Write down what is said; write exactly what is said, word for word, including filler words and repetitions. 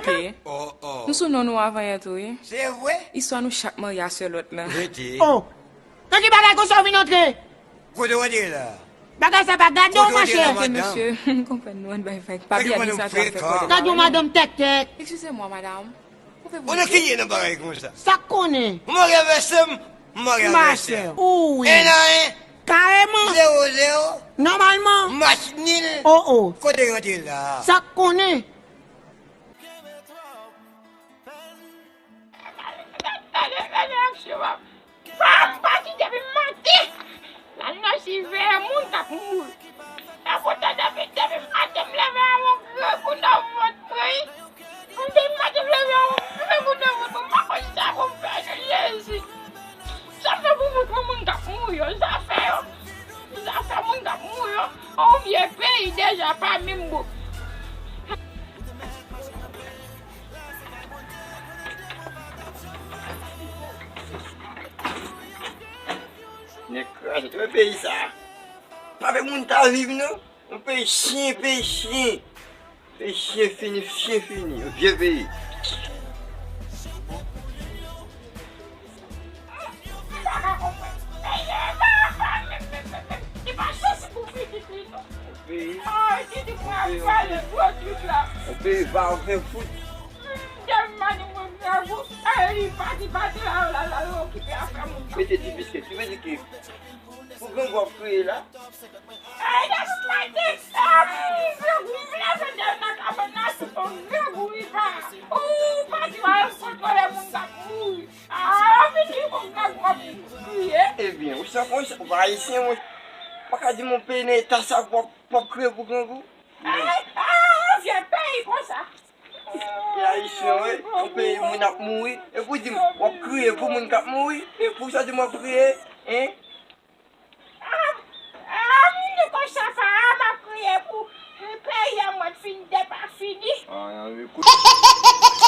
Ok. Oh, oh. Nou sou non nou avan yè tou, wi. Se vre? Istwa nou chak marye a sè lòt la. Rete. Oh! Nan ki bagay konsa w vin antre? Kote w antre la? Bagay sa pa gade w, machè. Kote w antre la, madanm? Mesye, m konprann nou, ann bay vag. Pa byen di sa, sa fè kòlè. Gade yon madanm tèktèk. Eskize mwa, madanm. Ou nan kiye nan bagay konsa? Sa k konnen? Ou marye avè sè m, m marye avè sè m. Machè. Wi. En a en. Kareman. Zewo zewo. Nòmalman. Match nil. Oh, oh. Kote w antre la? Sa k konnen? Gade, gade, gade aksyon an. Pa, pa kite m maten. Lanati veye moun k ap mouri. E poutan depi, depi maten m leve a yon grangou nan vant mwen. Depi maten m leve a yon grangou nan vant mwen. M pa konn sa pou m fè, Jezi. Sa m fè pou m montre moun k ap mouri yo? Zafè yo. Zafè moun k ap mouri yo. On vye peyi deja pa menm bon. Nèg kraze tout peyi sa. Pa fè moun ta viv non. On peyi chen, peyi chen. Peyi chen fini, chen fini. On vye peyi. Li pa santi pou pitit li non. Peyi. Ay, pitit mwen ap pale gwo trip la. On peyi va ou fè fout. Depi maten mwen grangou, e li pati, pati la, la, la, la, okipe afè moun. Mete ti biskit, ki vle di ki pou grangou ap kriye la. Ay, depi maten, e, grangou, m leve de nan kabann nan, se yon grangou li pa. Ou pati, w al kontwole moun k ap mouri. A, vini konn grangou ap kriye. Ebyen, ou san konn sa, ou pa ayisyen, mwen. Pa ka di m on peyi nan eta sa w ap, w ap kriye pou grangou. A, a, vye peyi konsa. E ayisyen, wi, on peyi moun ap mouri. Epi w di m, w ap kriye pou moun k ap mouri. Epi w sa di m w ap kriye, en? A, a, moun yo konsa pa, m ap kriye pou, pou peyi a mwen fin depafini. A, nan ekout.